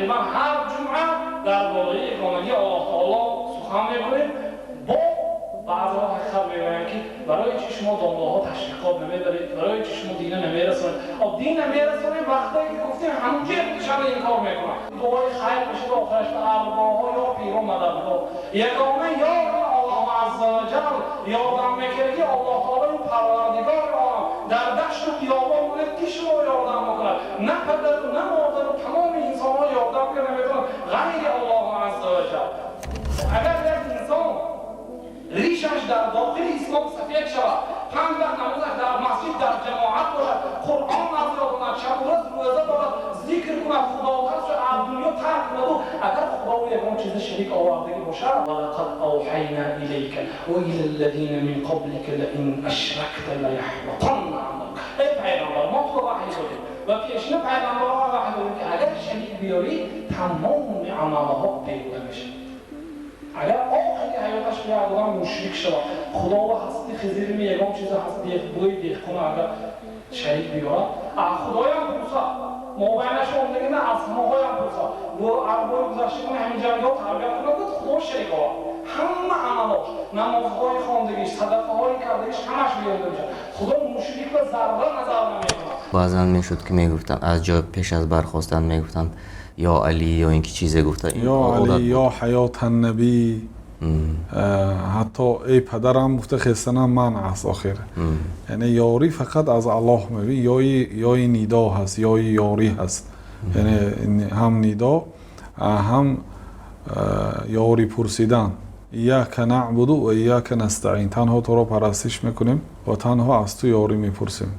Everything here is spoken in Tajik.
Тақрибан ҳар ҷумъа дар бораи ягонагии Аллоҳ таоло сухан мегӯем. Бо баъзеҳо ҳақиқат мегӯянд, ки барои чи шумо домлаҳо ташвиқот намебаред, барои чи шумо дина намерасонед? Дина мерасонем, вақте ки гуфтем, ҳамун ҷе худшана инкор мекунад. Дуои хайр мешуд, охираш арбоҳо ё пиро мададгор. Ягона ёри Аллоҳ азза ва ҷал ёрдам мекард, Аллоҳ таолои Парвардигори олам. Дар дашту биёбон буда, ки шумо ёрдам бикунад? На падару на модару тамоми инсонҳо ёрдам карда наметавонад ғайри Аллоҳ азза ва ҷал. Агар як инсон ришаш дар дохили ислом сафед шавад, панҷ вақт намозаш дар масҷид дар ҷамоат бошад, Қуръон аз ёд кунад, шабу рӯз рӯза дорад, зикр кунад, худотарс аз дунё тарк кунаду агар Худо ягон чизи шарик овардагӣ бошад. وَلَقَدْ أَوْحَيْنَا إِلَيْكَ وَإِلَى الَّذِينَ مِنْ قَبْلِكَ لَئِنْ أَشْرَكْتَ لَيَحْبَطَنَّ عَمَلُكَ. Эй пайғамбар, мо туро ваҳй додем ва пешина пайғамбарҳо ваҳй додем, ки агар шарик биёрӣ, тамоми амалҳо беҳуда мешавад. Агар охири ҳаёташ як одам мушрик шавад, Худоро ҳасти Хизирми ягон чиза ҳаст, бӯи деҳқона агар шарик биёрад, Худоям пурсад, мобайнаш омдагина аз ҳамоҳоям пурсад. Арбои гузаштагона ҳамин ҷангҳо тарбият кунад, Худо шарик овард, ҳама амалош, намозҳои хондагиш, садақаҳои кардагиш, ҳамаш биёнда мешавад. Худо мушрик ба зарра назар намекунад. Баъзан мешуд, ки мегуфтанд, аз ҷой пеш аз бархостан мегуфтанд: «Ё Алӣ», ё ин ки чизе гуфта. Ё Алӣ, ё ҳаётаннабӣ, ҳатто «эй падарам» гуфта хестанам манъ аст охир. Яъне ёрӣ фақат аз Аллоҳ меби, ёи нидо ҳаст, ёи ёрӣ ҳаст, яъне ҳам нидо, ҳам ёрӣ пурсидан. إياك نعبد وإياك نستعين, танҳо туро парастиш мекунем ва танҳо аз ту ёрӣ мепурсем.